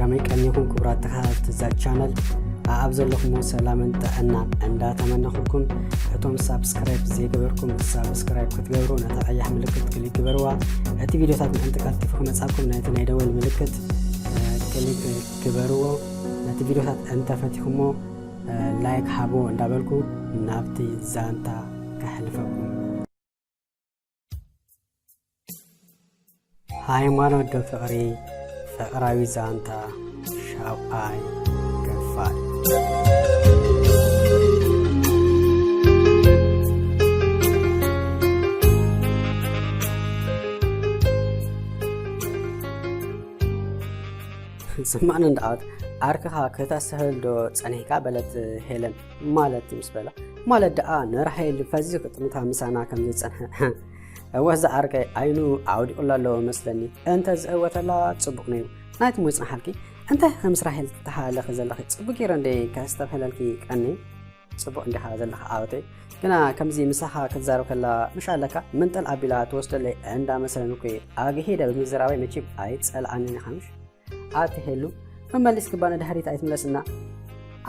ከመይ ቀኒኹም ክቡራት ተኸታተልቲ እዛ ቻነል? ኣብ ዘለኹሞ ሰላምን ጥዕናን እንዳተመነኹልኩም፣ እቶም ሳብስክራይብ ዘይገበርኩም ሳብስክራይብ ክትገብሩ፣ ነታ ቀያሕ ምልክት ክሊክ ግበርዋ። እቲ ቪዲዮታት ምእንቲ ቀልጢፉ ክመጻኩም ናይቲ ናይ ደወል ምልክት፣ እ፣ ክሊክ ግበርዎ። ነቲ ቪዲዮታት እንተፈቲኹሞ፣ እ፣ ላይክ ሃብዎ እንዳበልኩ ናብቲ ዛንታ ከሕልፈኩም። ሃይማኖት ዶ ፍቕሪ? ፍቕራዊ ዛንታ ሻውዓይ ክፋል። ስማዕኒ እንዳኣት ዓርክኻ ክተስህል ዶ ጸኒሕካ? በለት ሄለን። ማለት ምስ በላ፣ ማለት ደኣ ንራሄል ፈዚዙ ክጥምታ ምሳና ከም ዝጸንሐ። እወ፣ እዚ ዓርከይ ዓይኑ ኣውዲቑላ ኣለዎ መስለኒ። እንተ ዝእወተላ ጽቡቕ ነይሩ። ናይቲ ሞ ይጽንሓልኪ። እንታይ ኢኺ ምስ ራሄል ትተሓላለኺ ዘለኺ? ጽቡቕ ገይረ እንደ ከስተብህለልኪ ቀኒ። ጽቡቕ እንዲኻ ዘለኻ ዓወተይ። ግና ከምዚ ምሳኻ ክትዛረብ ከላ ምሽ ኣለካ፣ ምንጠል ኣቢላ ትወስደለይ እንዳመሰለኒ እኮ እየ። ኣግሂደ ብምዝራበይ መቸም ኣይትጸልኣንን ኢኻ ምሽ? ኣቲ ሄሉ፣ መመሊስኪ እባ ንድሕሪት ኣይትምለስና።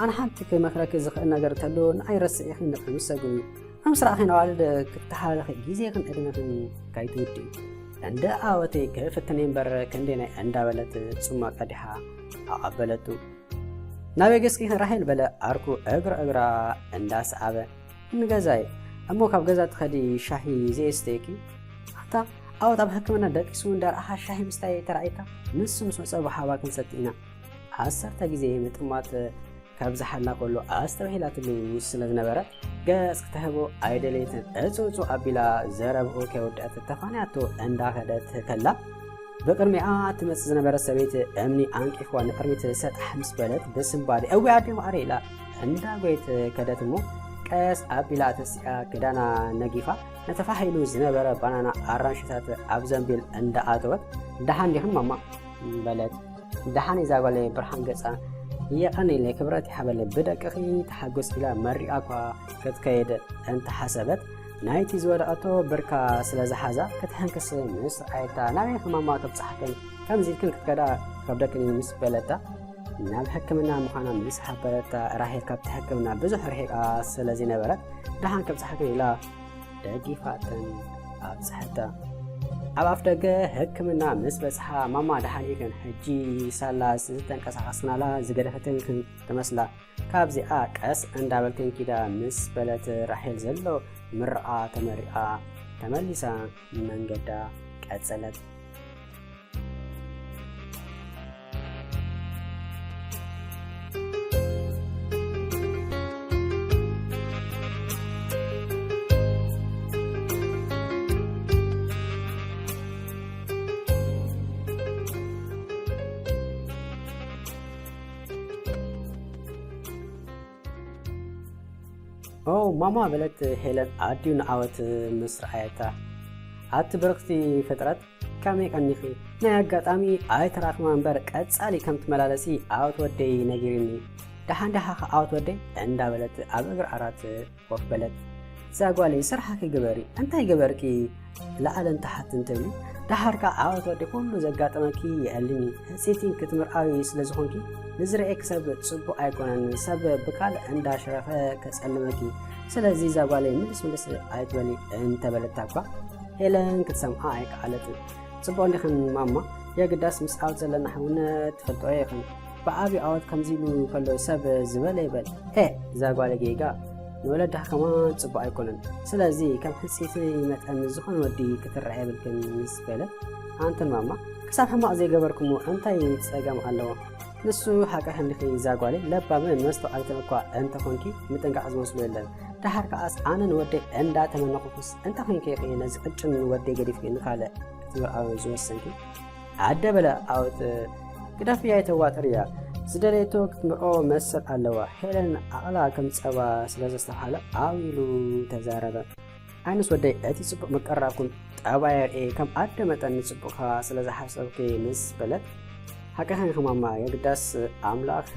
ኣነ ሓንቲ ክመኽረኪ ዝኽእል ነገር እንተሎ ንዓይ ረስዒኺ ንቕድሚት ሰጉሚ። ኣምስራእኺን ኣዋልድ ክተሓላለኺ ግዜኽን ዕድመኽን ከይትውድኢ። እንደ ዓወተይ ክፍትነይ እምበር ክንደየናይ እንዳበለት ጽማ ቀዲሓ ኣቐበለቱ። ናበይ ገጽኪ ራሄል? በለ ዓርኩ እግራ እግራ እንዳሰዓበ። ንገዛይ። እሞ ካብ ገዛ ትኸዲ ሻሂ ዘየስተየኪ? ኣታ ዓወት ኣብ ሕክምና ደቂሱ እንዳረኣኻ ሻሂ ምስታይ ተራእየካ? ንሱ ምስ መጸ ብሓባር ክንሰቲ ኢና። ዓሰርተ ግዜ ምጥማት ከብዝሓልና ከሎ ኣስተብሂላትሉ ስለ ዝነበረት ገጽ ክትህቦ ኣይደለየትን። እጽውጽው ኣቢላ ዘረብኡ ከይወደአት ተፋንያቶ እንዳኸደት ከላ ብቅድሚኣ ትመጽእ ዝነበረት ሰበይቲ እምኒ ኣንቂፍዋ ንቅድሚት ሰጣሕ ምስ በለት ብስንባደ፣ "እወ ኣደ ማዕረ" ኢላ እንዳጎየት ከደት እሞ ቀስ ኣቢላ ተሲኣ ክዳና ነጊፋ ነቲ ፋሕ ኢሉ ዝነበረ ባናና ኣራንሽታት ኣብ ዘንቢል እንዳኣተወት፣ "ደሓን ዲኽን ማማ?" በለት። "ደሓን እዛ ጓለይ ብርሃን ገጻ የቐንየለይ ክብረት ይሃበለይ ብደቅኺ ተሓጎስ" ኢላ መሪቓ እኳ ክትከይድ እንተሓሰበት ናይቲ ዝወደቐቶ ብርካ ስለ ዝሓዛ ክትሕንክስ ምስ ረኣየታ፣ "ናበይ ኢኺ ማማ ክብጽሓክን ከምዚ ኢልክን ክትከዳ ከብደክን እዩ" ምስ በለታ፣ ናብ ሕክምና ምዃና ምስ ሓበረታ፣ ራሄል ካብቲ ሕክምና ብዙሕ ርሒቓ ስለ ዝነበረት፣ "ደሓን ከብጽሓክን" ኢላ ደጊፋተን ኣብጽሐታ። ኣብ ኣፍ ደገ ሕክምና ምስ በጽሓ፣ "ማማ ደሓን ኢኽን?" ሕጂ ሳላ ዝተንቀሳቐስናላ ዝገደፈትን ክን-፣ ትመስላ። "ካብዚኣ ቀስ እንዳበልክን ኪዳ" ምስ በለት ራሄል ዘሎ ምርቓ ተመሪቓ ተመሊሳ መንገዳ ቀጸለት። "ኦ ማማ" በለት ሄለን ኣዲኡ ንዓወት ምስ ረኣየታ። "ኣቲ ብርኽቲ ፍጥረት፣ ከመይ ቀኒኺ? ናይ ኣጋጣሚ ኣይተራኽማ እምበር ቀጻሊ ከም ትመላለሲ ዓወት ወደይ ነጊርኒ። ደሓን ዲኻ ዓወት ወደይ?" እንዳበለት ኣብ እግሪ ዓራት ኮፍ በለት። "እዛ ጓለይ ስራሕኪ ግበሪ፣ እንታይ ገበርኪ ላዕልን ታሕትን ትብሊ? ደሓር ከኣ ዓወት ወደይ ኩሉ ዘጋጠመኪ የዕልኒ። ህጽይቲን ክትምርዓዊ ስለ ዝኾንኪ ንዝርእየኪ ሰብ ጽቡቕ ኣይኮነን፣ ሰብ ብካልእ እንዳሸረፈ ከጸልመኪ። ስለዚ እዛ ጓለይ ምልስ ምልስ ኣይትበሊ" እንተበለታ እኳ ሄለን ክትሰምዓ ኣይከኣለትን። "ጽቡቕ እንዲኽን ማማ፣ የግዳስ ምስ ዓወት ዘለና ሕውነት ትፈልጥኦ ኢኽን። ብዓብዩ ዓወት ከምዚ ኢሉ ከሎ ሰብ ዝበለ ይበል። ኤ፣ እዛ ጓለ ጌጋ ንወለድኻ ከማን ጽቡቕ ኣይኮነን። ስለዚ ከም ሕጽይቲ መጠን ዝኾነ ወዲ ክትረኣ የብልክን" ምስ በለት፣ "ኣንትን ማማ፣ ክሳብ ሕማቕ ዘይገበርኩሞ እንታይ ጸገም ኣለዎ? ንሱ ሓቅኺ እንዲኺ እዛ ጓለይ፣ ለባምን መስተውዓልትን እኳ እንተኾንኪ ምጥንቃቕ ዝመስሎ የለን። ደሓር ከኣስ ኣነ ንወደይ እንዳተመነኹኹስ እንታይ ኾንኪ ኢኺ ነዚ ቅጭን ወደይ ገዲፍኪ ንኻልእ ክትምርዓዊ ዝወሰንኪ?" "ኣደ" በለ ዓወት፣ "ግደፍያ ኣይተዋጥርያ። ዝደለየቶ ክትምርዖ መሰል ኣለዋ።" ሄለን ዓቕላ ከም ጸባ ስለ ዘስተብሃለ ዓው ኢሉ ተዛረበ። "ኣነስ ወደይ እቲ ጽቡቕ ምቅርራብኩም ጠባይ ኣርእየ ከም ኣደ መጠን ንጽቡቕካ ስለ ዝሓሰብኩ" ምስ በለት፣ "ሓቅኺ ኢኺ ማማ፣ የግዳስ ኣምላኽ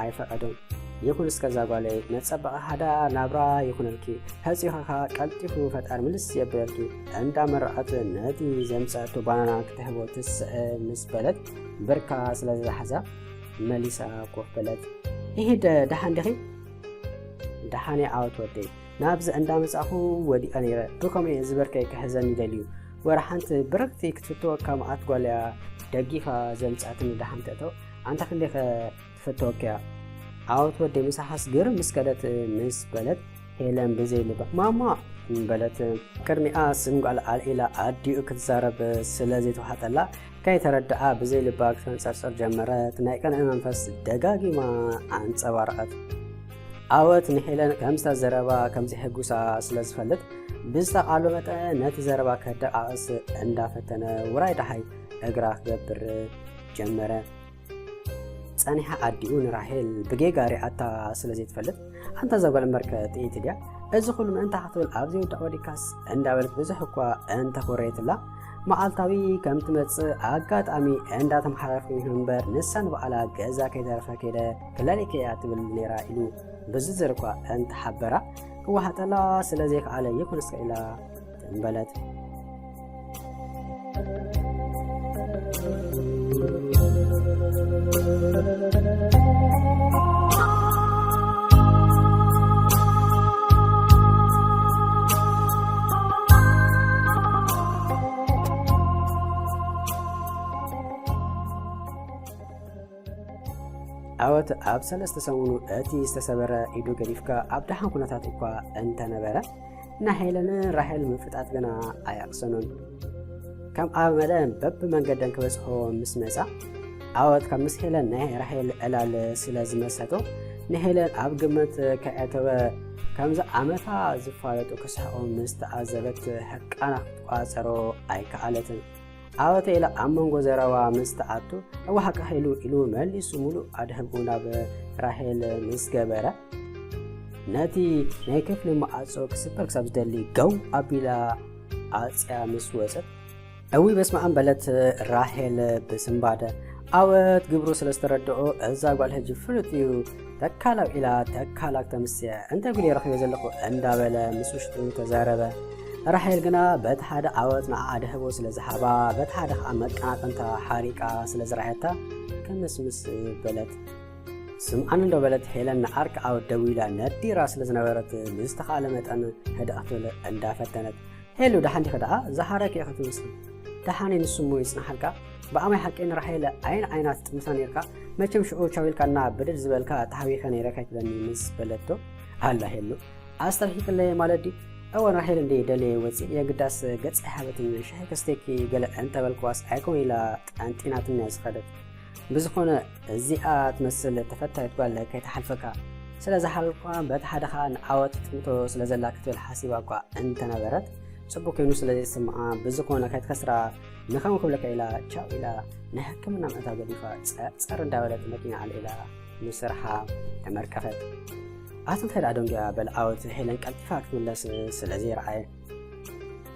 ኣይፈቐዶን። ይኹን እስከ እዛ ጓለይ መጸበቒ ሓዳር ናብራ ይኹነልኪ፣ ሕጽይኺ ከኣ ቀልጢፉ ፈጣሪ ምልስ የብለልኪ" እንዳመረቐት ነቲ ዘምጸአቶ ባናና ክትህቦ ትስእ ምስ በለት ብርካ ስለ ዝሓዛ፣ መሊሳ ኮፍ በለት። ይሄድ ደሓን ዲኺ? ደሓን እየ ዓወት ወደይ። ናብዚ እንዳመጻኹ ወዲቐ ነይረ። ብከምኡ እየ ዝበርከይ ክሕዘኒ ደልዩ። ወረ ሓንቲ ብርክቲ ክትፍትወካ መዓት ጓል እያ ደጊፋ ዘምጻትኒ ደሓን ተእተው። ኣንታ ክንደይ ከ ትፍትወካ እያ? ዓወት ወደይ ምሳሓስ ግርም ምስ ከደት ምስ በለት ሄለን ብዘይ ልባ ማማ በለት። ቅድሚኣ ስም ጓል ኣልዒላ ኣዲኡ ክትዛረብ ስለ ዘይተዋሕጠላ ከይተረድኣ ብዘይ ልባ ክትፈንጸርጸር ጀመረት። ናይ ቅንኢ መንፈስ ደጋጊማ ኣንጸባረቐት። ዓወት ንሄለን ከም ዝተዘረባ ከም ዘሐጉሳ ስለ ዝፈልጥ ብዝተቓሎ መጠን ነቲ ዘረባ ከደቃቕስ እንዳፈተነ ውራይ ደሃይ እግራ ክገብር ጀመረ። ጸኒሓ ኣዲኡ ንራሄል ብጌጋ ሪኣታ ስለ ዘይትፈልጥ ኣንታ እዛ ጓል እምበርከ ጥይቲ ድያ? እዚ ኩሉ ምእንታ ክትብል ኣብ ዘይውዳእ ወዲካስ እንዳበለት ብዙሕ እኳ እንተኾረየትላ መዓልታዊ ከም ትመጽእ ኣጋጣሚ እንዳተመሓላለፍኩም ይኹን እምበር ንሳ ንባዕላ ገዛ ከይተረፈ ከይደ ክለሊከ እያ ትብል ነይራ ኢሉ ብዝዝር እኳ እንተሓበራ ክወሓጠላ ስለ ዘይከኣለ ይኹን እስከ ኢላ ትንበለት። ዓወት ኣብ ሰለስተ ሰሙኑ እቲ ዝተሰበረ ኢዱ ገዲፍካ ኣብ ደሓን ኩነታት እኳ እንተነበረ፣ ናይ ሄለንን ራሄል ምፍጣጥ ግና ኣየቕሰኑን። ከም ኣመለን በብመንገደን ክበጽሖ ምስ መጻ፣ ዓወት ካብ ምስ ሄለን ናይ ራሄል ዕላል ስለ ዝመሰጦ፣ ንሄለን ኣብ ግምት ከየእተወ፣ ከምዚ ዓመታ ዝፋለጡ ክስሕቑ ምስ ተዓዘበት፣ ሕቃና ክትቋጸሮ ኣይከኣለትን። ዓወተ ኢላ ኣብ መንጎ ዘረባ ምስ ተኣቱ፣ እወ ሓቅኻ ኢሉ ኢሉ መሊሱ ምሉእ ኣድህቦ ናብ ራሄል ምስ ገበረ፣ ነቲ ናይ ክፍሊ መዓጾ ክስበር ክሳብ ዝደሊ ገው ኣቢላ ኣጽያ ምስ ወጸት፣ እዊ በስመ ኣብ በለት ራሄል ብስንባደ። ዓወት ግብሩ ስለ ዝተረድኦ፣ እዛ ጓል ሕጂ ፍሉጥ እዩ ተካላው ኢላ ተካላ ክተምስያ፣ እንታይ ጉድ እየ ረኺበ ዘለኹ እንዳበለ ምስ ውሽጡ ተዛረበ። ራሄል ግና በቲ ሓደ ዓወት ንዓኣ ደህቦ ስለ ዝሃባ፣ በቲ ሓደ ከዓ መቀናቀንታ ሓሪቃ ስለ ዝረኣየታ ክምስምስ በለት። ስምዓኒ እንዶ በለት ሄለን ንዓርኪ ዓወት ደዊላ ነዲራ ስለ ዝነበረት ብዝተኻእለ መጠን ህድእ ክትብል እንዳፈተነት። ሄሉ ደሓን ዲኺ ደኣ? ዝሓረኪ ኢኺ ትመስሊ። ደሓን እየ፣ ንሱ እሞ ይጽንሓልካ። ብኣማይ ሓቂ ንራሄል ዓይን ዓይና ትጥምታ ነይርካ። መቸም ሽዑ ቻው ኢልካና ብድድ ዝበልካ ተሃዊኸ ነይረ ከይትብለኒ ምስ በለቶ፣ ኣላ ሄሉ ኣስተብሂልክለይ ማለት ድዩ? እወ ንራሄል እንድየ ደልየ ወጺእ የግዳስ ገጸይ ሃበትኒ፣ ሻሂ ከስተኪ ገለ እንተበልክዋስ ኣይኮን ኢላ ጠንጢናትኒ እያ ዝኸደት። ብዝኾነ እዚኣ ትመስል ተፈታዊት ጓል ከይትሓልፈካ ስለ ዝሓለልኳ በቲ ሓደ ኸኣ ንዓወት ትጥምቶ ስለ ዘላ ክትብል ሓሲባ እኳ እንተነበረት፣ ጽቡቕ ኮይኑ ስለ ዘይስምዓ፣ ብዝኾነ ከይትከስራ ንኸም ክብለካ ኢላ ቻው ኢላ ንሕክምና ምእታው ገዲፋ ጸርጸር እንዳበለት መኪና ኣልዒላ ንስርሓ ተመርቀፈት። ኣቲ እንታይ ደኣ ደንጉያ በለ ዓወት ሄለን ቀልጢፋ ክትምለስ ስለ ዘይረኣየ።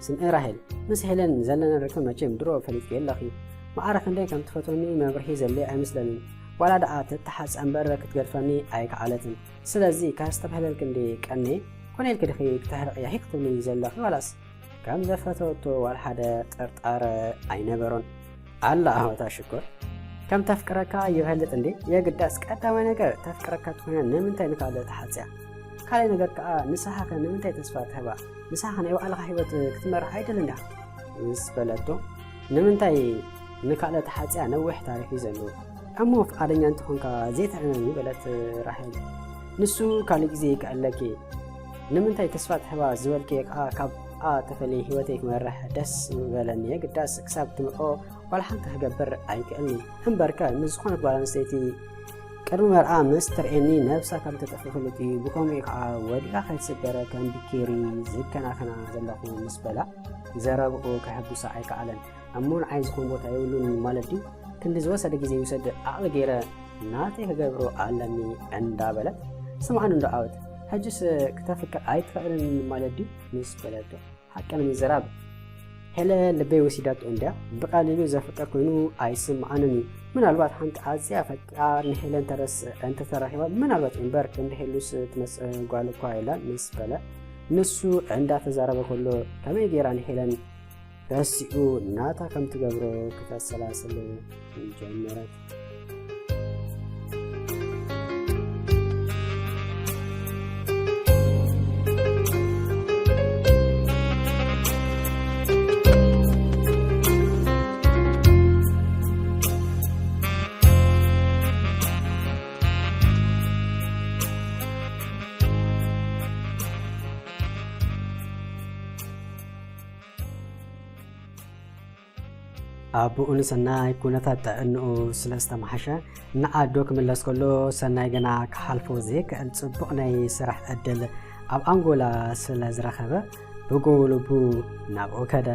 ስምዒ ራሄል፣ ምስ ሄለን ዘለና ርክብ መቸም ድሮ ፈሊጥክዮ ኣለኺ። ማዕረ ክንደይ ከም ትፈትወኒ መብርሂ ዘድልዮ ኣይመስለንን። ዋላ ደኣ ተተሓጽያ እምበር ክትገድፈኒ ኣይከኣለትን። ስለዚ ከስተብህለልኪ እንድየ ቀንየ፣ ኮነ ኢልኪ ዲኺ ክተሕርቕያ ሂኽ ትብሊ ዘለኺ ዋላስ? ከም ዘፈተወቶ ዋላ ሓደ ጥርጣረ ኣይነበሮን። ኣላ ዓወታ ሽኮር፣ ከም ተፍቅረካ ይፈልጥ እንዴ? የግዳስ ቀዳማይ ነገር ተፍቅረካ ተኾይና ንምንታይ ንካልእ ተሓጽያ? ካልኣይ ነገር ከኣ ንስኻ ከ ንምንታይ ተስፋ ትህባ? ንስኻ ከ ናይ ባዕልኻ ህይወት ክትመርሕ ኣይደልን ዲኻ? ምስ በለቶ፣ ንምንታይ ንካልእ ተሓጽያ ነዊሕ ታሪኽ እዩ ዘለዎ። እሞ ፍቓደኛ እንተኾንካ ዘይትዕነኒ በለት ራሄል። ንሱ ካልእ ግዜ ይከኣለኪ። ንምንታይ ተስፋ ትህባ ዝበልክዮ ከኣ ካብኣ ተፈልየ ህይወተይ ክመርሕ ደስ ምበለኒ። የግዳስ ክሳብ ትምርዖ ዋላ ሓንቲ ክገብር ኣይክእልኒ። እምበርከ ምስ ዝኾነት ጓል ኣንስተይቲ ቅድሚ መርዓ ምስ ትርእየኒ ነብሳ ከም ተጠፍእ ፍሉጥ እዩ። ብኸምኡ ከኣ ወዲቓ ከይትስበር ከም ቢኬሪ ዝከናኸና ዘለኹ ምስ በላ ዘረብኡ ከሐጉሳ ኣይከኣለን። እሞ ንዓይ ዝኾን ቦታ የብሉን ማለት ድዩ? ክንዲ ዝወሰደ ግዜ ይውሰድ ዓቕሊ ገይረ ናተይ ክገብሮ ኣለኒ እንዳበለት፣ ስምዓኒ እንዶ ዓወት፣ ሕጅስ ክተፍቅር ኣይትኽእልን ማለት ድዩ? ምስ በለቶ፣ ሓቂ ንምዝራብ ሄለ ልበይ ወሲዳቶ እንድያ። ብቐሊሉ ዘፍቅር ኮይኑ ኣይስምዓንን እዩ። ምናልባት ሓንቲ ኣዝያ ፈቃር ንሄለን ተረስዕ እንተተረኺባ ምናልባት እምበር ክንዲ ሄሉስ ትመጽእ ጓል እኳ የላን ምስ በለ ንሱ እንዳተዛረበ ከሎ ከመይ ገይራ ንሄለን ረሲዑ ናታ ከም ትገብሮ ክተሰላስል ጀመረት። ኣቦኡ ንሰናይ ኩነታት ጥዕንኡ ስለ ዝተመሓሸ ንዓዱ ክምለስ ከሎ፣ ሰናይ ግና ክሓልፎ ዘይክእል ጽቡቕ ናይ ስራሕ ዕድል ኣብ ኣንጎላ ስለ ዝረኸበ፣ ብጎ ልቡ ናብኡ ከደ።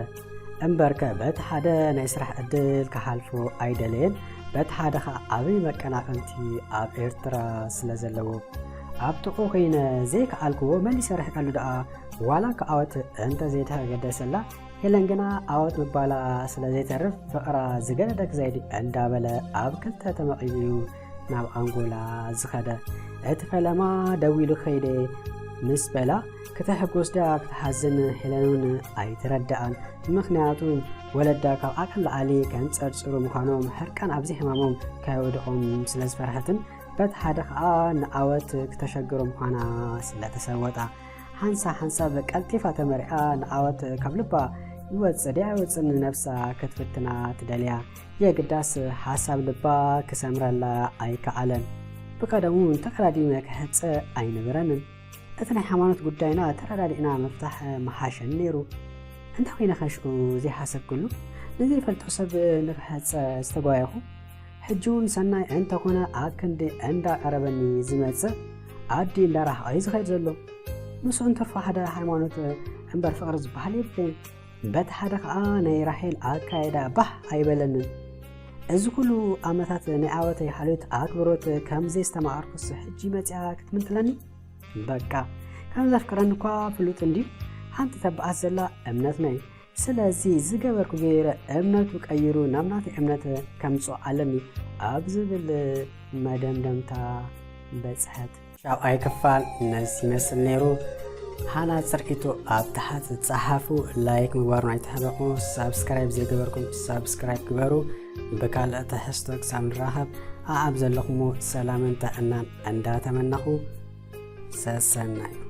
እምበርከ በቲ ሓደ ናይ ስራሕ ዕድል ክሓልፎ ኣይደለየን፣ በቲ ሓደ ኸኣ ዓብዪ መቀናቕንቲ ኣብ ኤርትራ ስለ ዘለዎ። ኣብ ጥቕኡ ኮይነ ዘይከኣልክዎ መሊሰ ርሕቀሉ ደኣ፣ ዋላ እኳ ዓወት እንተ ዘይተገደሰላ፣ ሄለን ግና ዓወት ምባላ ስለ ዘይተርፍ፣ ፍቕራ ዝገደደ ክዘይዲ እንዳበለ ኣብ ክልተ ተመቒሉ እዩ ናብ ኣንጎላ ዝኸደ። እቲ ፈለማ ደዊሉ ከይደ ምስ በላ፣ ክተሕጎስ ድኣ ክተሓዝን ሄለን እውን ኣይተረድኣን። ምኽንያቱ ወለዳ ካብ ዓቐን ላዕሊ ከንጸርጽሩ ምዃኖም፣ ሕርቃን ኣብዚ ሕማሞም ከየውድቖም ስለ ዝፈርሐትን በቲ ሓደ ኸኣ ንዓወት ክተሸግሮ ምዃና ስለ ተሰወጣ፣ ሓንሳ ሓንሳብ ቀልጢፋ ተመሪዓ ንዓወት ካብ ልባ ይወጽእ ድያ ኣይወጽእን ንነብሳ ክትፍትና ትደልያ። የግዳስ ሓሳብ ልባ ክሰምረላ ኣይከኣለን። ብቐደሙ ተቐዳዲመ ክሕጸ ኣይነበረንን። እቲ ናይ ሃይማኖት ጉዳይና ተረዳዲእና ምፍታሕ ምሓሸኒ ነይሩ። እንታይ ኮይነ ኸ ሽዑ ዘይሓሰብክሉ? ንዘይፈልጦ ሰብ ንክሕጸ ዝተጓየኹ። ሕጂ እውን ሰናይ እንተኾነ ኣብ ክንዲ እንዳቐረበኒ ዝመጽእ፣ ኣዲ እንዳረሓቐ እዩ ዝኸይድ ዘሎ። ምስኡ እንተርፎ ሓደ ሃይማኖት እምበር ፍቕሪ ዝበሃል የብለይን። በቲ ሓደ ኸኣ ናይ ራሄል ኣካይዳ ባህ ኣይበለንን። እዚ ኩሉ ዓመታት ናይ ዓወተይ ሓልዮት ኣክብሮት ከም ዘየስተማቐርኩስ ሕጂ መጺኣ ክትምንጥለኒ? በቃ፣ ከም ዘፍቅረኒ እኳ ፍሉጥ እንድዩ። ሓንቲ ተበኣስ ዘላ እምነትና እዩ። ስለዚ ዝገበርኩ ገይረ እምነቱ ቀይሩ ናብ ናተይ እምነት ከምጽኦ ኣለኒ ኣብ ዝብል መደምደምታ በጽሐት። ሻብዓይ ክፋል ነዚ ይመስል ነይሩ። ሃናጺ ርእይቶ ኣብ ታሕቲ ጸሓፉ፣ ላይክ ምግባርኩም ኣይትሕበቁ፣ ሳብስክራይብ ዘይገበርኩም ሳብስክራይብ ግበሩ። ብካልእ ትሕዝቶ ክሳብ ንራኸብ፣ ኣኣብ ዘለኹሞ ሰላምን ጥዕናን እንዳተመነኹ፣ ሰሰናዩ።